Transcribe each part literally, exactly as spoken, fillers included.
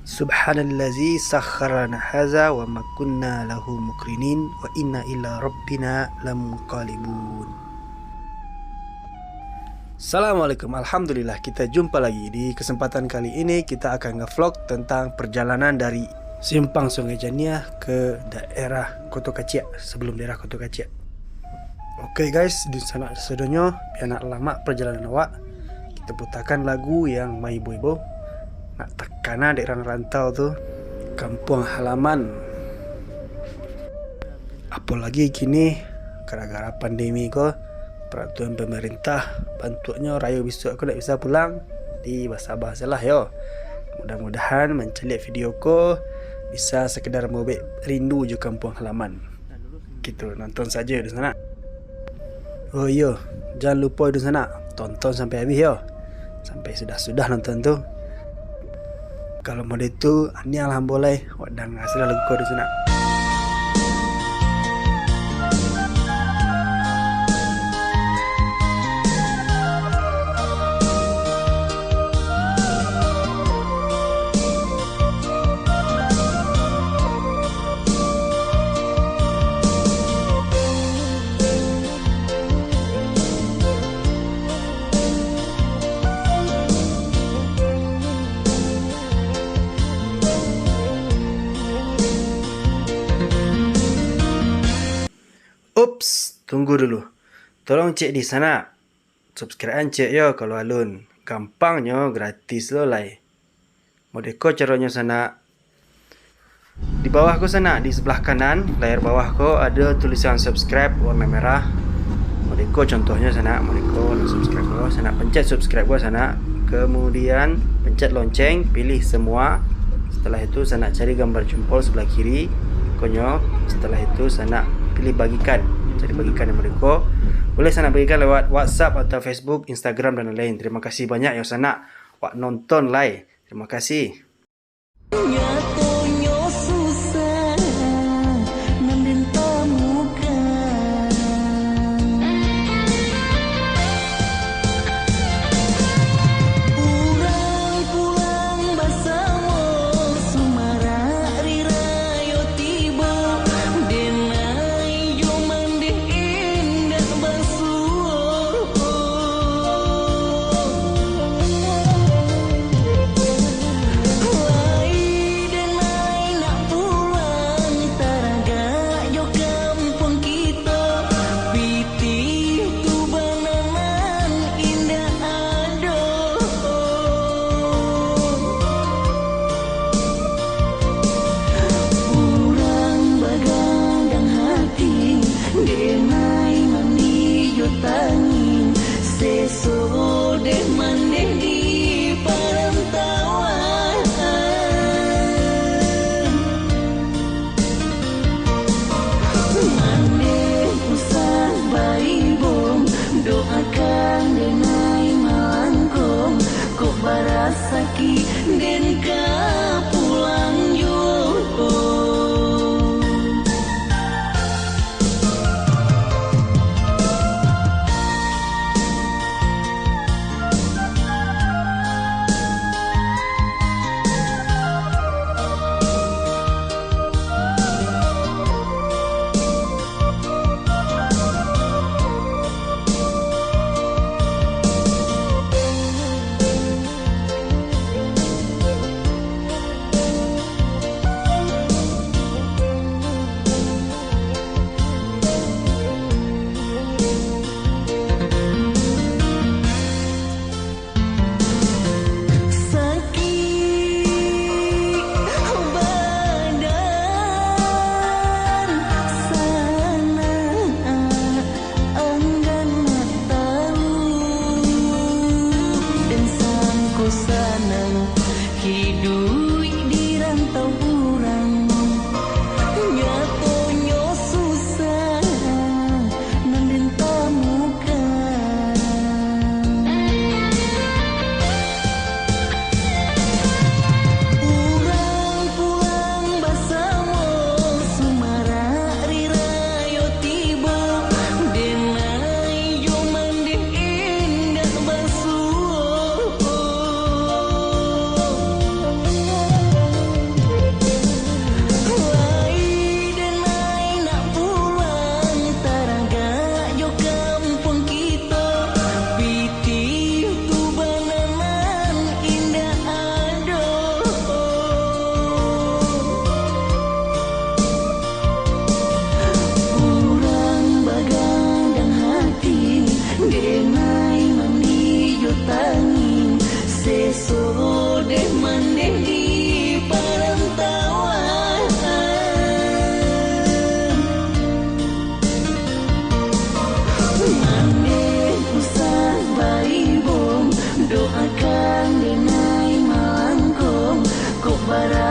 Subhanallazi sakhkhara lana hadza wa ma kunna lahu muqrinin wa inna ila rabbina lamunqalibun. Assalamualaikum, alhamdulillah, kita jumpa lagi. Di kesempatan kali ini, kita akan nge-vlog tentang perjalanan dari Simpang Sungai Janiah ke daerah Koto Kaciak, sebelum daerah Koto Kaciak. Oke guys, dunsanak sadonyo, biar nak lamak perjalanan awak, kita putakan lagu yang maibo-ibo, nak takana dek urang rantau tu, Kampuang Halaman. Apolagi kini, gara-gara pandemi ko, peraturan pemerintah, bantuaknyo rayo bisuak ko ndak bisa pulang. Jadi, basaba sajolah yo. Mudah-mudahan mancaliak video ko bisa sekedar maubek rindu jo kampuang halaman. Gitu, nonton sajo dunsanak. Oh iyo, jan lupo dunsanak, tonton sampai abih yo. Sampai sudah-sudah nonton tu. Kalau mode tu, aniang lah ambo lai, wak danga sajolah lagu ko dunsanak. Ups, tunggu dulu. Tolong cek di sanak. Subscribe-an cek yo kalau alun. Gampang nyo, gratis lo lai. Mode ko caronyo sanak. Di bawah ko sanak, di sebelah kanan layar bawah ko ado tulisan subscribe warna merah. Mode ko contohnyo sanak, mode ko nak subscribe ko, sanak pencet subscribe ko sanak. Kemudian pencet lonceng, pilih semua. Setelah itu sanak cari gambar jempol sebelah kiri. Konyo, setelah itu sanak pilih bagikan. Cari bagikan yang mode ko. Boleh sanak bagikan lewat WhatsApp atau Facebook, Instagram dan lain-lain. Terima kasih banyak yo sanak. Wak nonton lai. Terima kasih. Nyatonyo susah nan den tamukan. Urang pulang basamo, sumarak rirayo tibo, denai jo mandeh indak basuo. Lai denai nak pulang, taragak jo kampuang kito, pitih tu bana nan indak ado. Urang bagadang hati, denai mandi jo tangin, seso deh mandeh di parantauan. Mandeh usah baibong, doakan denai malangkong, kok barasaki den ka pulang juo.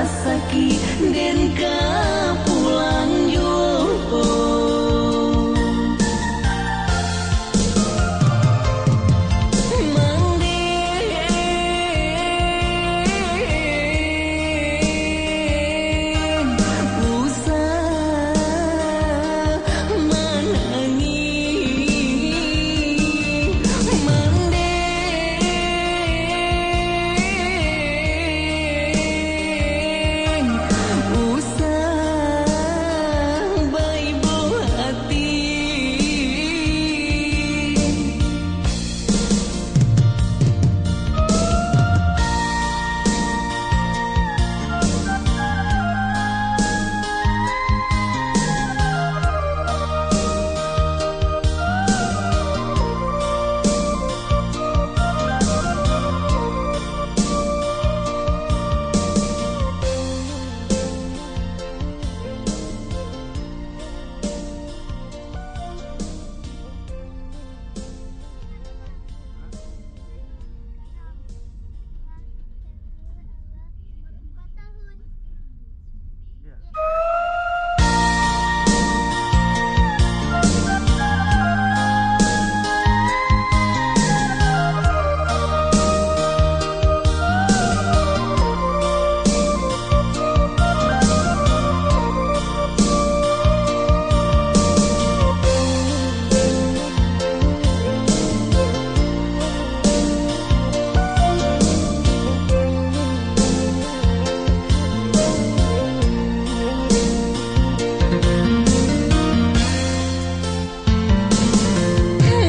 Sakik den ka pulang juo. Mande usah manangih, mande usah baibo hati.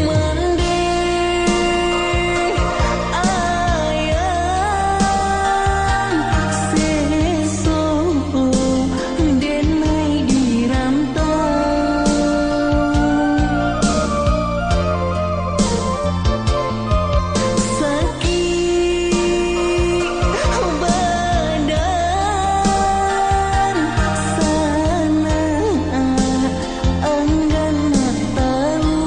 Mandeh ayang seso denai di rantau. Sakik badan sanak anggan nak tahu,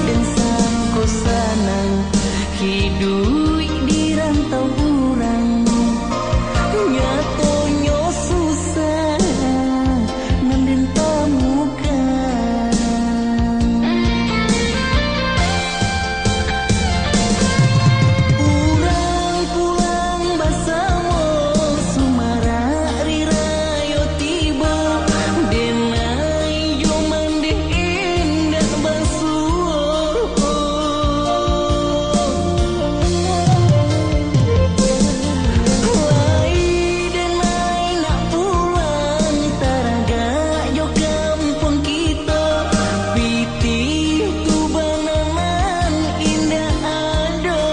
den sangko sanang hiduik di rantau urang. Nyatonyo susah nan den tamukan. Urang pulang basamo, sumarak ari rayo tibo, denai jo mandeh indak basuo. Lai denai nak pulang, taragak jo kampuang kito, pitih tu bananan indak ado.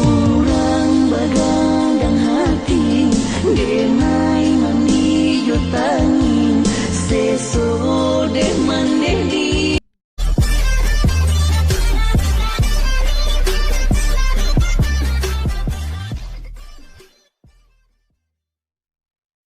Urang bagadang hati, denai mandi jo tangin, seso deh mandi